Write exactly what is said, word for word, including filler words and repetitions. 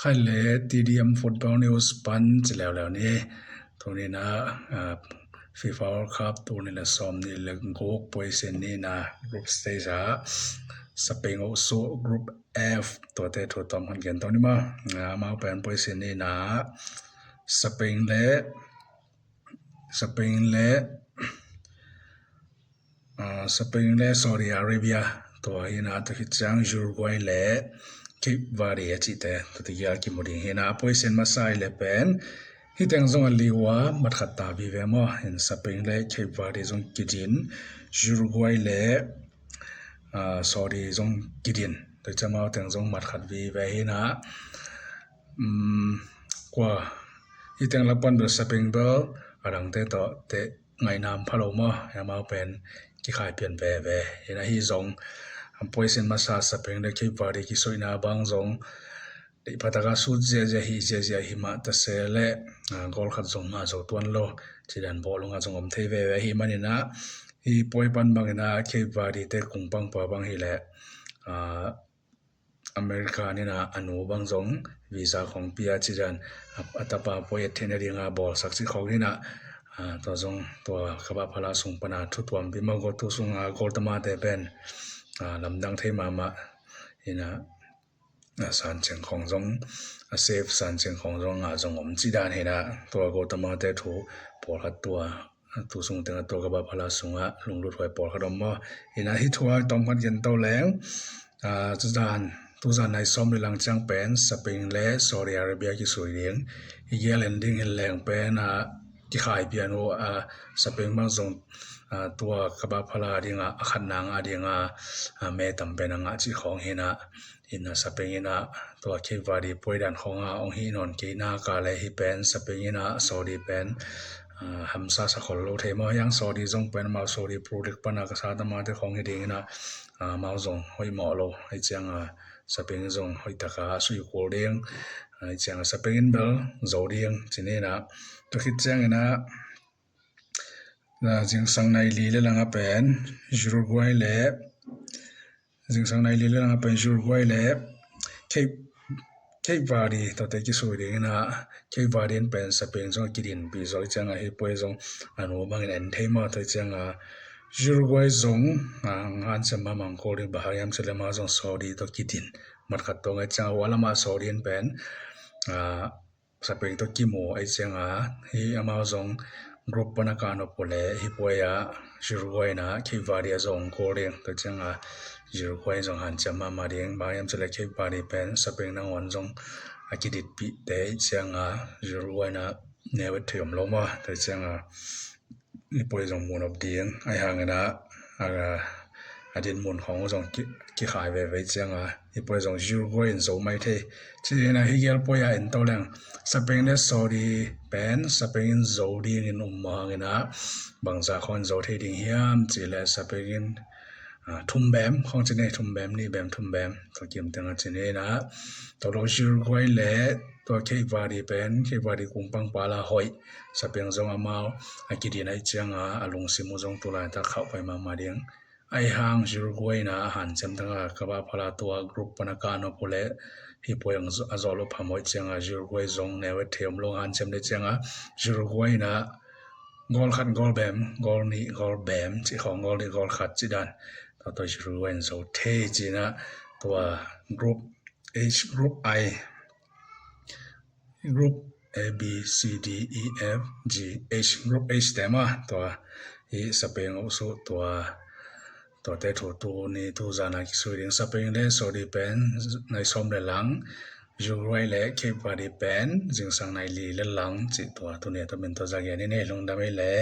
Khai le T D M Football News pan ci leuleu ni. Tuni na, ah, FIFA World Cup tuni le sawm ni le guk puaisin ni na group stage a Spain uh su group F tuate thu tawm khat gen to ni ma. Ah, amau pen puaisin ni na Spain le Spain le, ah, Spain le Saudi Arabia, tua hi na, tua khit ciang Uruguay le Cape Verde a cihte, tua te kia kimu ding hi na, puaisin masa i le pen hi teng zong a liu a mat khat ta vive maw. In Spain le Cape Verde zong kidin, Uruguay le, ah, Saudi zong kidin, tua ciang amau teng zong mat khat vive hi na. Um, kua hi teng lak pan bel Spain bel a dangte tawh te ngainam pha lo maw, amau pen kikhai pian veve hi na. Hi zong puaisin masa Spain le Cape Verde kisuihna bang zong deih phataka sut ziazia hi ziazia hi mah ta se le, ah, goal khat zong ngah zo tuan lo ci dan bawh lungah zong om thei veve hi manin ah, hi puai pan bangin ah Cape Verde te kung pangpa bang hi le, ah, America nina a nu bang zong visa khong pia ci dan a, a tapa puai et theihna dinga bawlsak ci khong hina, ah, tua zong tua Kaba Pala sung pana thu tuampi ma, goal tu sunga goal tamate pen, ah, lamdang thei mahmah hina, ah, san ceng khong zong, a save san ceng khong zong ngah zong om ci dan hina, tua goal tamate thu pawlkhat tua tu sung tengah tua Kaba Pala sungah lunglut huai pawlkhat om maw. Hina hi thua tawm khat gen to leng, ah, tuzan, tuzan nai sawm le lang ciang pen Spain le Saudi Arabia kisui ding. Hi gel en ding hi leng pen, ah, kikhai pian uh, ah, Spain bang zong, ah, tua Kaba Pala dinga a khat nang a dinga, ah, me tam pen a ngah ci khong hina. Hina Spain ina tua Cape Verde puai dan khonga ong hi nawn kei na ka le hi pen Spain ina Saudi pen, ah, hamsa sa khol lo thei maw. Hiang Saudi zong pen amau Saudi Pro League pana ka sa tamate khong hi ding ina, ah, amau zong hoih mawh lo. Hei cianga Spain zong hoih taka sui kul ding. Hei cianga Spain in bel zo ding ci ni na. Tua khit ciang ina, na zingsang nai li le langa pen Uruguay le, zingsang nai li le langa pen Uruguay le Cape, Cape Verde tua te kisui ding ina, Cape Verde in pen Spain zong kidin pi zoi cianga hi puai zong a nu bangin en thei maw, tua cianga Uruguay zong, ah, ngan sem ma mang kol ding ba hariam ci le amau zong Saudi tua kidin mat khat tua ngai cianga hua lama Saudi in pen, ah, Spain tawh kimu ei cianga hi amau zong group pana ka nop uh le hi puai a Uruguay na Cape Verde a zong kul ding tua cianga Uruguay zong hanciam mahmah ding. Bang hiam ci le Cape Verde pen Spain nangawn zong a kiditpihte ei cianga Uruguay na neu et thei om lo maw tua cianga hi puai zong mun op ding. Ai hangin a, a, a din mun khong zong ki, kikhai veve cianga hi puai zong Uruguay in zo mai thei. Ci ina hi gel puai a en to leng Spain le Saudi pen Spain in zo dingin um mah hangin a bangza khong in zo thei ding hiam ci le Spain in, ah, thum bem khong ci nei, thum bem, nih bem, thum bem. Tua kim tenga ci nei na. Tua lo Uruguay le tua Cape Verde pen, Cape Verde kung pangpa la hoih. Spain zong amau a kidin ai cianga a lungsim uh zong tulai tak khauh pai mahmah ding. Ai hang Uruguay na a hanciam taka Kaba Pala tua group pana ka nop uh le hi puai ang a zawh lo phamawh cianga Uruguay zong neu et thei om lo hanciam le cianga Uruguay na goal khat goal bem, goal nih goal bem ci khong, goal nih goal khat ci dan. Tua tua Uruguay in zo thei ci na tua group H, group I, group A, B, C, D, E, F, G, H, group H te maw, tua hi Spain uh su tua, tua te thu tuni tuzana kisui ding Spain le Saudi pen nai sawm le lang, Uruguay le Cape Verde pen zingsang nai li le lang ci tua tuni a tua min tua za gen in hei lungdam ei le.